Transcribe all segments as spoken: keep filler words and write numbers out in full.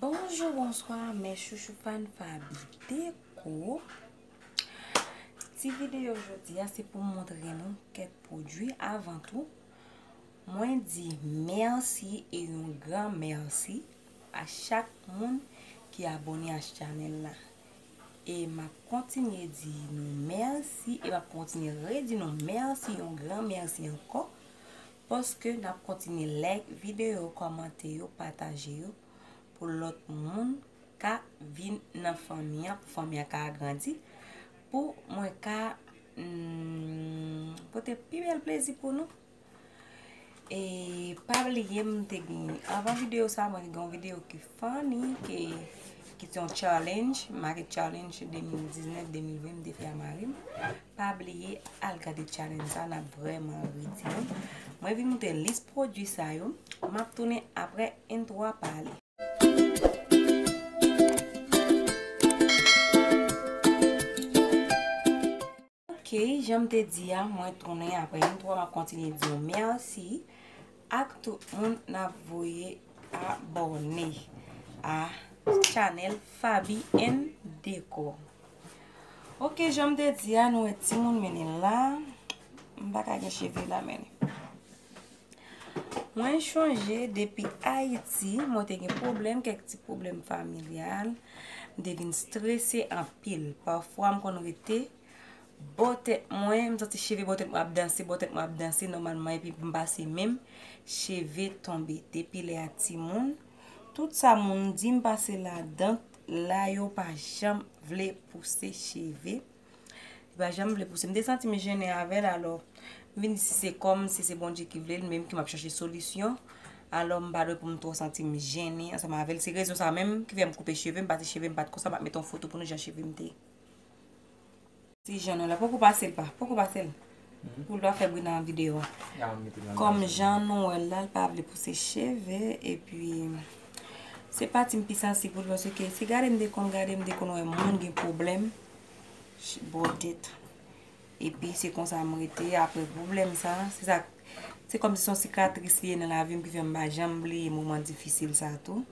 Bonjou, bonswa, mes chouchou fan Faby Déco. Ti videyo jodi a, se pou m montre nou kèk pwodui. Avan tou, mwen di mèsi e yon gran mèsi a chak moun ki abòne a chanèl la. E m ap kontinye di nou mèsi, e m ap kontinye redi nou mèsi, yon gran mèsi ankò, paske n ap kontinye like videyo, kòmante yo, pataje yo, pou lòt moun ka vin nan fanmi an, pou fanmi an ka agrandi, pou mwen ka, mm, pote pi bèl plezi pou nou. E pa bliye, m te gen, anvan videyo sa, mwen te gen yon videyo ki funny, ki, ki te yon challenge, make challenge de mil diznèf, de mil ven, m te fè a mari m. Pa bliye, al gade challenge sa, n ap vrèman ri, timoun. Mwen vin montre lis pwodui sa yo. M ap tounen apre entwo a pale. Ok, jan m te di a, mwen tounen apre entwo a, m ap kontinye di w mèsi ak tout moun n ap voye abòne a chanèl Faby and Déco. Ok, jan m te di a, nou wè timoun mennen la. M pa ka gen cheve la mennen. Mwen chonje depi Ayiti, mwen te gen pwoblèm, kèk ti pwoblèm familyal. M te vin strese anpil. Pafwa, m konn rete bò tèt mwen, m santi cheve bò tèt mwen ap danse, bò tèt mwen ap danse nòmalman, epi m pase men m, cheve tonbe. Depi lè a, timoun, tout sa moun di m pase ladan, la yo pa janm vle pouse cheve. Li pa janm vle pouse. M te santi m jennen avè l, alò, m vin di si se kò m, si se Bondye ki vle l, menm ki m ap chache solisyon, alò, m pa dwe pou m twò santi m jennen ansanm avè l. Se rezon sa menm ki fè m koupe cheve m, pati cheve m pa t konsa, m ap mete yon foto pou nou jan cheve m te ye. Ti jan nou la, poko pase l pa, poko pase l. Pou l pa fè bri nan videyo a. Kòm jan nou wè l la, l pa vle pouse cheve, epi se pati m pi sansib pou l, paske si gade m te konn gade, m te konn wè moun gen pwoblèm bò tèt. Epi se konsa m rete, apre pwoblèm sa, se sa, se kòmsi se yon sikatris li ye nan lavi m ki fè m pa janm bliye moman difisil sa tou.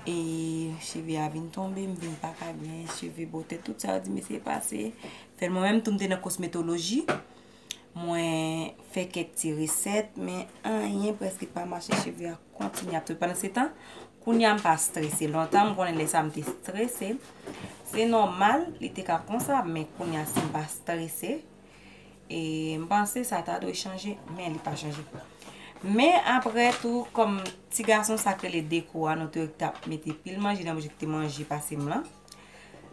E cheve a vin tonbe, m vin pa ka gen cheve bò tèt, tout sa yo di mesye pase. Fè l mwen menm tou m te nan kosmetoloji. Mwen fè kèk ti resèt, men anyen prèske pa mache, cheve a kontinye ap tonbe. Pandan se tan, kounye a m pa strese. Lontan, m konnen lè sa m te strese. Se nòmal, li te ka konsa, men kounye a si m pa strese, e m panse sa ta dwe chanje, men li pa chanje. Men apre tou, kòm ti gason sa k rele Deko a, nou te wè ki t ap mete pil manje nan bouje, ki te manje pase m lan.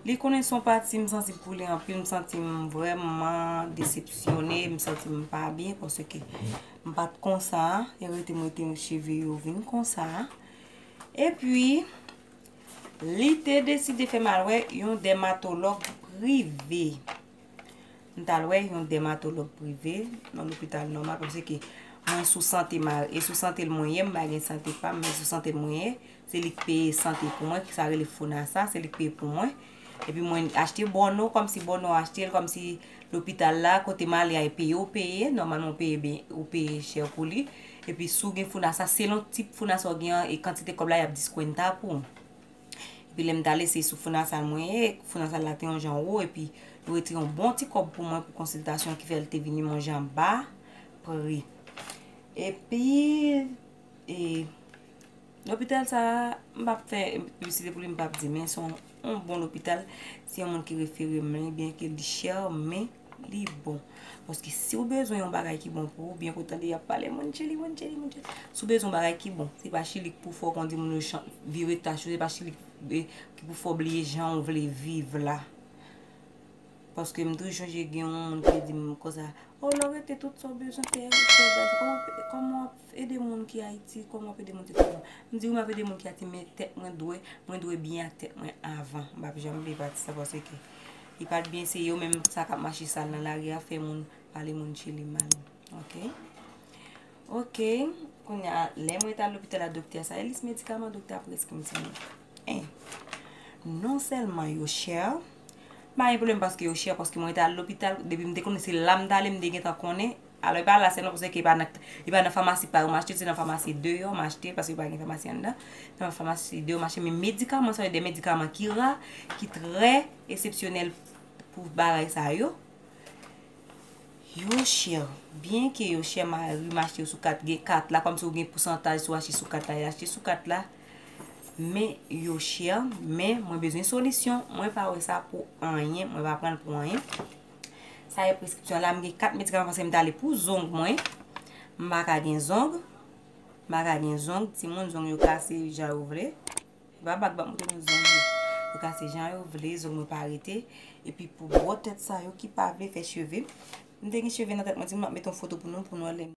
Li konnen se yon pati m sansib pou li anpil, m santi m vrèman desepsyone, m santi m pa byen paske m pa t konsa, e rete m rete cheve yo vin konsa. Epi, li te deside fè m al wè yon dèmatològ prive. M t al wè yon dèmatològ prive nan lopital nòmal, paske mwen sou sante mari, e sou sante l mwen ye, m pa gen sante pa m, men sou sante l mwen ye. Se li k peye sante pou mwen, ki sa rele Fonasa, se li k peye pou mwen. Epi mwen achte bòno, kòmsi bòno achte l, kòmsi lopital la, kote m ale a, e peye ou peye, nòmalman ou peye byen, ou peye chè pou li. Epi si w gen Fonasa, selon tip Fonasa w gen an, e kantite kòb la, y ap diskwenta pou ou. Epi lè m t ale, se sou Fonasa mwen ye, Fonasa la te yon jan wo, epi yo retire yon bon ti kòb pou mwen pou konsiltasyon ki fè l te vini yon jan ba pri. Epi, e, lopital sa a, m p ap fè piblisite pou li, m p ap di, men se yon, yon bon lopital, se yon moun ki refere m li, byen ke li chè, men li bon. Paske si w bezwen yon bagay ki bon pou ou, byen ke w tande y ap pale moun Chili, moun Chili, moun Chili. Si w bezwen yon bagay ki bon, se pa Chili k pou fè w kondi moun yo chan-, vire tach yo, se pa Chili k, e, ki pou fè w bliye jan w vle viv la. Paske m toujou sonje gen yon moun ki di m konsa, "O, lè w rete tout sa w bezwen fè, ou fè bagay sa, kòman w ap, kòman w ap ede moun ki Ayiti, kòman w ap ede moun ki Etazini?" M di, "Wi, m ap ede moun ki Ayiti, men tèt mwen dwe, mwen dwe byen ak tèt mwen avan." M p ap janm bliye pati sa, paske li pa t byen, se yo menm sa k ap mache sal nan lari a, fè moun pale moun Chili mal. Ok? Ok, kounye a, lè mwen te al lopital la, doktè a sa, e lis medikaman doktè a preskri m, timoun. En, non sèlman yo chè, m pa gen pwoblèm paske yo chè, paske mwen te al lopital, depi m te konnen se la m t ale, m te gentan konnen, Alò, e pa la sèlman paske e pa nan, e pa nan famasi pa yo m achte l, se nan famasi deyò m achte l, paske yo pa gen famasi anndan. Nan famasi deyò m achte l, men medikaman sa yo, de medikaman ki ra, ki trè eksepsyonèl pou bagay sa yo. Yo chè. Byenke yo chè, mari m achte yo sou kat, gen kat la, kòmsi w gen pousantaj si w achte sou kat la, e achte sou kat la. Men yo chè, men mwen bezwen solisyon. Mwen pa wè sa pou anyen, mwen pa pran l pou anyen. Sa e preskripsyon la, m gen kat medikaman paske m t ale pou zong mwen. M pa ka gen zong. M pa ka gen zong, timoun, zong yo kase jan yo vle. E pa bag m ap montre nou zong yo. Yo kase jan yo vle, zong mwen pa rete. Epi pou bò tèt sa yo ki pa vle fè cheve. M te gen cheve nan tèt mwen, timoun, m ap mete yon foto pou nou, pou nou wè lè m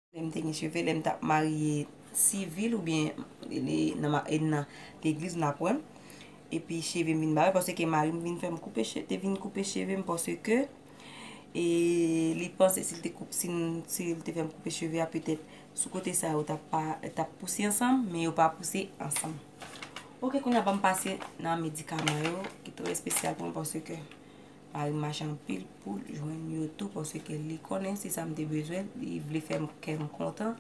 Lè m te gen cheve, lè m t ap marye sivil oubyen li nan ma-, e nan legliz m t ap wè m. Epi cheve m vin bare paske mari m vin fè m koupe che-, te vin koupe cheve m paske e li panse si l te koup-, si n-, si l te fè m koupe cheve a, petèt sou kote sa yo t ap pa, t ap pouse ansanm, men yo pa pouse ansanm. Oke, kounye a ban m pase nan medikaman yo ki trè espesyal pou mwen paske mari m mache anpil pou l jwenn yo tou, paske li konnen se sa m te bezwen, li vle fè m, kè m kontan,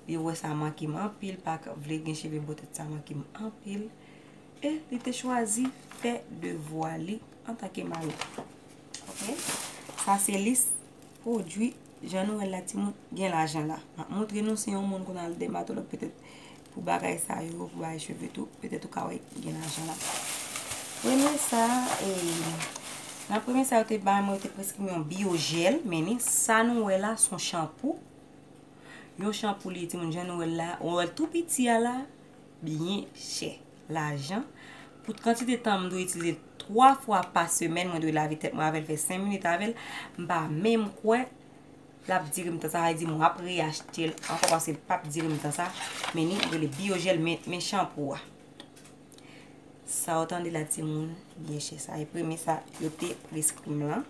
li wè sa manke m anpil, pa k-, vle gen cheve bò tèt sa manke m anpil, e li te chwazi fè devwa li antanke mari. Oke? Sa se lis pwodui Jan nou wè l la, timoun, gen lajan la. M ap montre nou si yon moun konn al dèmatològ, petèt pou bagay sa yo, pou bagay cheve tou, petèt ou ka wè gen lajan la. Premye sa, e, nan premye sa yo te bay mwen, yo te preskri m yon biyojèl, men ni sa nou wè la, s on chanpou. Yon chanpou li ye, timoun, jan nou wè l la, ou wè l tou piti a la, byen chè. Lajan. Pou kantite tan m dwe itilize l twa fwa pa semèn, mwen dwe lave tèt mwen avè l, fè senk minit avè l. M pa menm kwè l ap dire m tan sa, sa vle di m ap reyachte l ankò paske l p ap dire m tan sa. Men ni rele biyojèl, men, men chanpou a. Sa w tande la, timoun, byen chè sa. E premye sa yo te preskri m lan.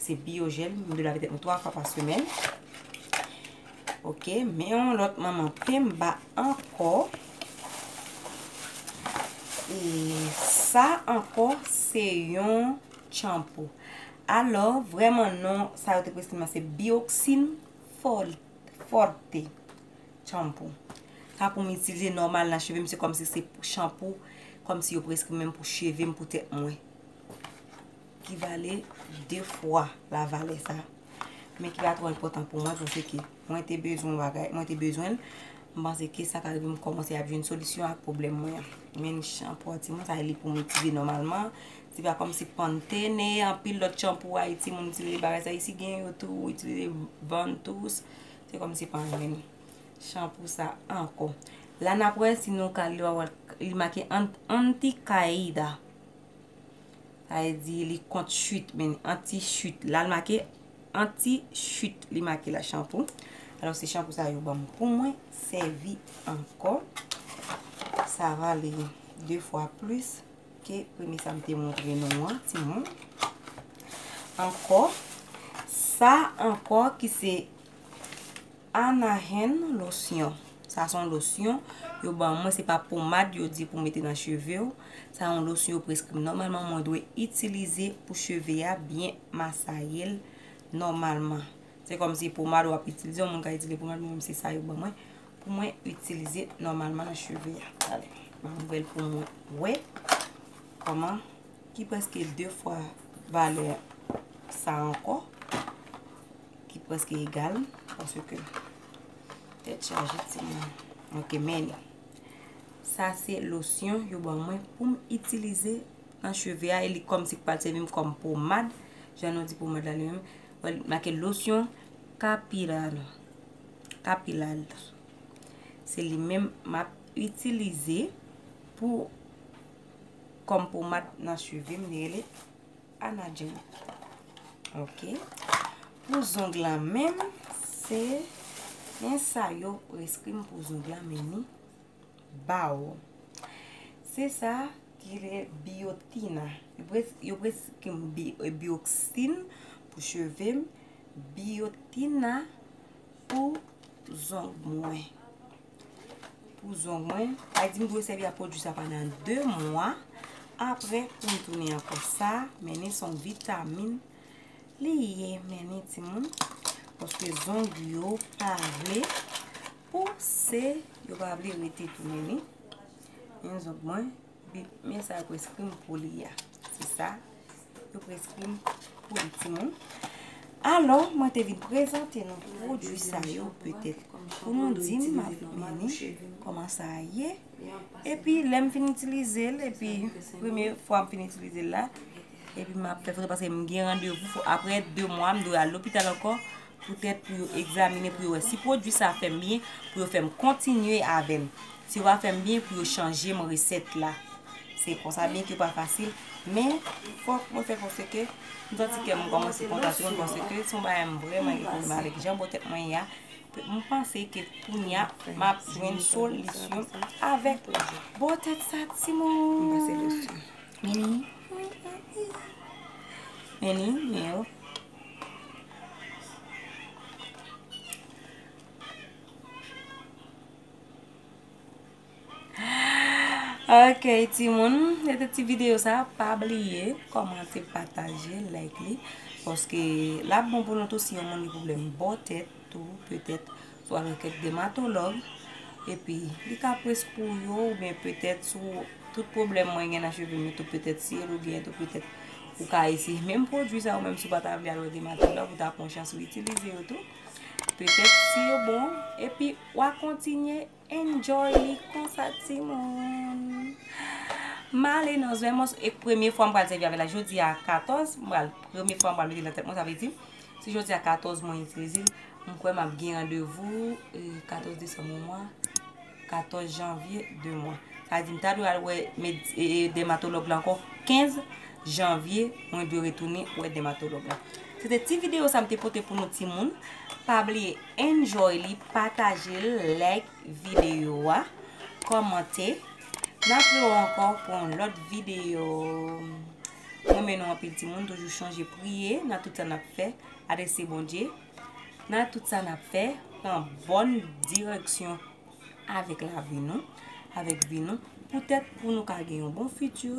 Se biyojèl, m dwe lave tèt mwen twa fwa pa semèn. Oke, men yon lòt manman penba ankò. E sa ankò, se yon chanpou. Alò, vrèman non, sa yo te preskri m lan, se Bioxin Fol-, Forte chanpou. Sa pou m itilize nòmal nan cheve m, se kòmsi se chanpou, kòmsi yo preskri m menm pou cheve m, pou tèt mwen. Ki vale de fwa lavalè sa. Men ki pa twò enpòtan pou mwen, paske mwen te bezwen bagay, mwen te bezwen l. M panse ke sa ka rive m kòmanse ap jwenn solisyon ak pwoblèm mwen an. Men chanpou a timoun, sa li pou m itilize nòmalman. Se pa kòmsi Pantene, anpil lòt chanpou Ayiti, moun itilize bagay sa. Isi gen yo tou, itilize Vantous. Se kòmsi pa anyen. Chanpou sa ankò. La n ap wè si nou ka li, w a wè li make an-, anti-caída. Sa vle di li kont chit, men anti-chit. La l make anti-chit, li make la chanpou. Alò, se chanpou sa yo ban m pou mwen sèvi ankò. Sa vale de fwa plis ke premye sa m te montre nou an, timoun. Ankò, sa ankò ki se Anahen losyon. Sa se yon losyon yo ban mwen, se pa pomad yo di pou mete nan cheve w. Sa yon losyon yo preskri m nòmalman, mwen dwe itilize pou cheve a byen masaye l nòmalman. Se kòmsi pomad w ap itilize, yon moun ka itilize pomad, mwen menm se sa yo ban mwen pou mwen itilize nòmalman nan cheve a. Ale, m ap ouvè l pou mwen wè kòman, ki prèske de fwa valè sa ankò. Ki prèske egal, paske tèt chaje timoun. Ok, men li. Sa se losyon yo ban mwen pou m itilize nan cheve a, e li kòmsi k pral sèvi m kòm pomad, jan nou di pomad la li menm. Wè, li make losyon kapilal. Kapilal. Se li menm m ap itilize pou kòm pomad nan cheve m, li rele Anagel. Ok. Pou zong lan menm, se men sa yo preskri m pou zong lan, men ni bawo. Se sa ki le Biotina. Yo pres-, yo preskri m bi-, Bioxine pou cheve m, Biotina pou zong mwen. Pou zong mwen, sa di m dwe sèvi ak pwodui sa pandan de mwa. Apre, pou m tounen ankò sa, men ni se yon vitamin li ye, men ni timoun. Paske zong yo pa vle pouse, yo pa vle rete tou, men ni. Men zong mwen, bi-, men sa yo preskri m pou li a. Se sa yo preskri m pou li, timoun. Alò, mwen te vin prezante nou pwodui sa yo, petèt pou nou di m, men ni kòman sa ye. Epi, lè m fin itilize l, epi premye fwa m fin itilize l la, epi m ap fè foto paske m gen randevou, fò, apre de mwa, m dwe al lopital ankò, poutèt pou yo egzamine, pou yo wè si pwodui sa fè m byen, pou yo fè m kontinye avè l. Si yo pa fè m byen, pou yo chanje m resèt la. Se konsa, byen ke pa fasil, men fòk mwen fè konsa ke m santi kè m kòmanse kontan sou mwen, paske se yon bagay m vrèman gen pwoblèm avèk jan bò tèt mwen ye a. M panse ke kounye a, m ap jwenn solisyon avèk bò tèt sa, timoun. Men ni, men ni, men yo. Ok, timoun, se te ti videyo sa, pa bliye kòmante, pataje, like li, paske l ap bon pou nou tou si yon moun gen pwoblèm bò tèt tou, petèt, swa avèk kèk dèmatològ, epi li ka preskri w yo, oubyen petèt sou tout pwoblèm mwen gen nan cheve m yo tou, petèt si ou gen tou, petèt ou ka eseye menm pwodui sa, ou menm si w pa ta vle al wè dèmatològ, ou ta pran chans ou itilize yo tou. Petèt si yo bon, epi w a kontinye enjoy li konsa, timoun. M ale nan Zèmòs, e premye fwa m pral sèvi avè l la, jodi a katòz, m pral, premye fwa m pral mete nan tèt mwen, sa vle di, si jodi a katòz mwen itilize l, m kwè m ap gen randevou, e, katòz desanm yon mwa, katòz janvye de mwa. Sa vle di, m ta dwe al wè med-, e, e, dèmatològ la ankò kenz janvye, mwen dwe retounen wè dèmatològ la. Se te ti videyo sa m te pote pou nou, timoun. Pa bliye enjoy li, pataje l, like videyo a, kòmante. N ap wè w ankò pou yon lòt videyo. Mwen renmen nou anpil, timoun. Toujou chonje priye nan tout sa n ap fè. Adrese Bondye nan tout sa n ap fè. Pran bòn direksyon avèk lavi nou, avèk vi nou, poutèt pou nou ka gen yon bon fiti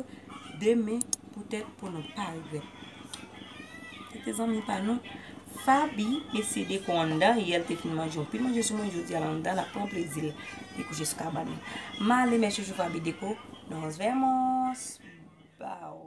demen, poutèt pou nou pa regrèt. Se te zanmi pa nou, Faby, mesye Deko anndan, yè l te fin manje yon pil manje sou mwen, jodi a l anndan, l ap pran plezi l, li kouche sou kabann li. M ale, mèsi chouchou Faby Deko, nos vemos. Baw.